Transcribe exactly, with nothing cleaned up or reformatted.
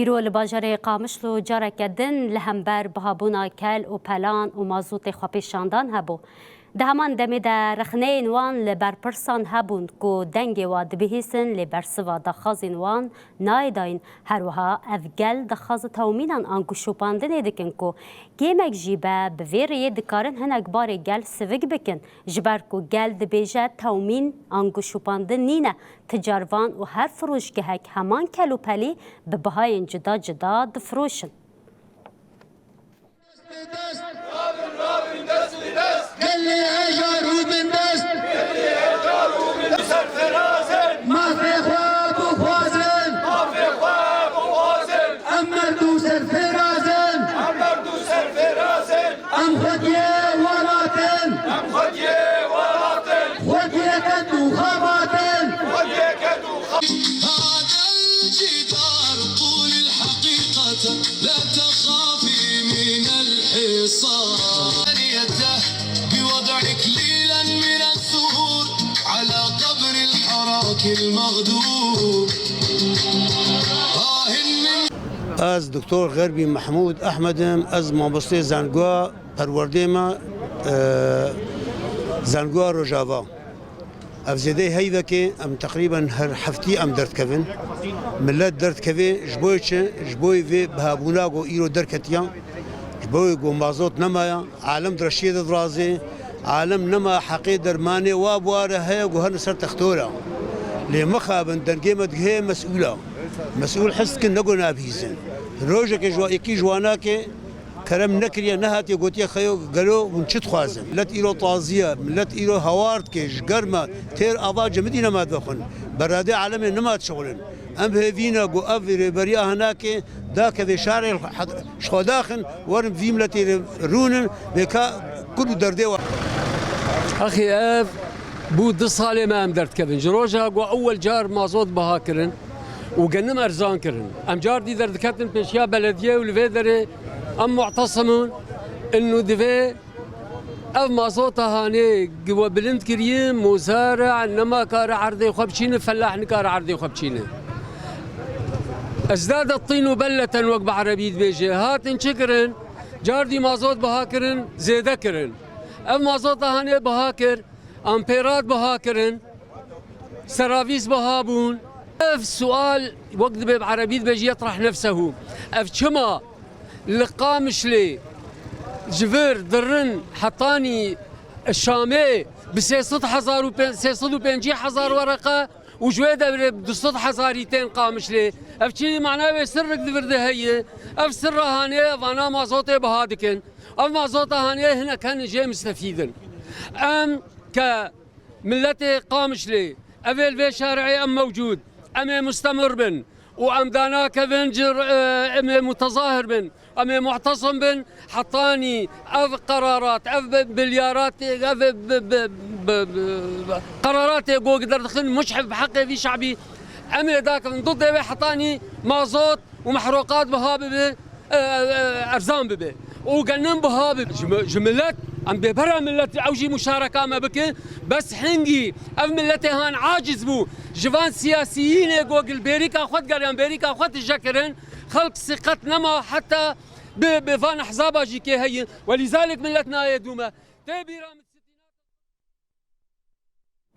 Îro li bajarê Qamişlo careke din li hember bihabûna kel û pelan û mazotê xwepêşandan hebû. Di heman demê de rexneyên wan li berpirsan hebûn ku dengê wa dibihîstin, lê bersiva daxwazên wan nayê dayîn. Her wiha ev gel daxwaza tewmînan ango şopandinê dikin ku kêmek jî be bi vê rêyê dikarin hinek barê gel sivik bikin. Ji ber ku gel dibêje tewmîn ango şopandin nîne, ti car van û her firoşgehek heman kelûpelî bi bihayên cuda cuda difiroşin. Gelê hejar û bindest. Mafê xwe bixwazin. Em merd û serfiraz in. Em xwediyê welat in. Em xwediyê welat in. Xwediyê ked û xebat in. Xwediyê ked û xebat in. هذا الجدار قول الحقيقة لا تخافي من الحصار. بوضع إكليلا من الثور على قبر الحراك المغدور. آه من Ez Doktor Xerbî Mehmûd Ehmed im, ez mamosteyê zangoya perwerdeyê me, e, zangoya Rojava. Ev zêdeyê heyvekê, em teqrîben her heftî em derdikevin. Millet derdikevê ji bo çi? Ji bo vê bihabûna ku îro derketiya, ji bo ku mazot nemaya, alem di reşiyê de dirazê, alem nema heqê dermanê wa bi wa re heye ku herin ser textora. Lê mixabin dengê me digihê mesûla. Mesûl his dikin ne ku nabihîzin. Rojekê ji wa yekî ji wanakê kerem nekiriye, nehatiye gotiye xeyo gelo hûn çi dixwazin? Millet îro taziye, millet îro hawar dike, ji germa têr ava cemidî nema dixwin. Beradê alemê nema dişixulin. Em hêvîne ku ev rêberiya hinakê dakeve şarê ji xwe daxin, werin vî miletê re rûnin, bêka kul û derdê wa. Axê ev bû du salê me em derdikevin. Ji roja ku ewel car mazot biha kirin û genim erzan kirin. Em car dî derdiketin pêşiya belediyê û li vê derê em mu'tesim in, inu divê ev mazota hanê we bilind kiriye, muzara nema kare erdê xwe biçîne, felah nikare erdê xwe biçîne. ازداد الطين بلة wek bi erebî dibêje. Hatin çi kirin? Car dî mazot biha kirin, zêde kirin. Ev mazota hanê biha kir, amperat biha kirin, seravîs biha bûn. Ev sual wek dibe bi erebî dibêje yetrah nefsehu. Ev çima li Qamişlê ji vir dirin hetanî Şamê bi sê sed hezar û pê-, sê sed û pêncî hezar wereqe û ji wê devrê bi du sed hezarî tên Qamişlê. Ev çi mana wê sirrik di vir de heye? Ev sirra hanê vana mazotê biha dikin. Ev mazota hanê hinek henin jê mistefîd in. Em ke miletê Qamişlê, ev ê li vê şari'ê em mewcûd, em ê mustemir bin û em danakevin cir, e, em ê mutezahir bin, em ê mu'tesim bin, hetanî ev qerarat, ev bi-, bilyaratê, ev bi-, bi-, bi-, bi-, qeraratê ku derdixin muşhif bi heqê vî şabî, em ê dakevin du devê hetanî mazot û mehroqat biha bibe, e, e, erzan bibe û genim biha bibe. Ji mi-, ji milet, em bêbera milet ew jî muşareka me bike, bes hingî ev miletê han aciz bû, ji van siyasiyînê ku gil bêrîka xwe digeriyan, bêrîka xwe tije kirin, xelk siqet nema heta bi, bi van ehzaba jî kê heye. Welîzalik milet nayê dû me. Tê bîra min.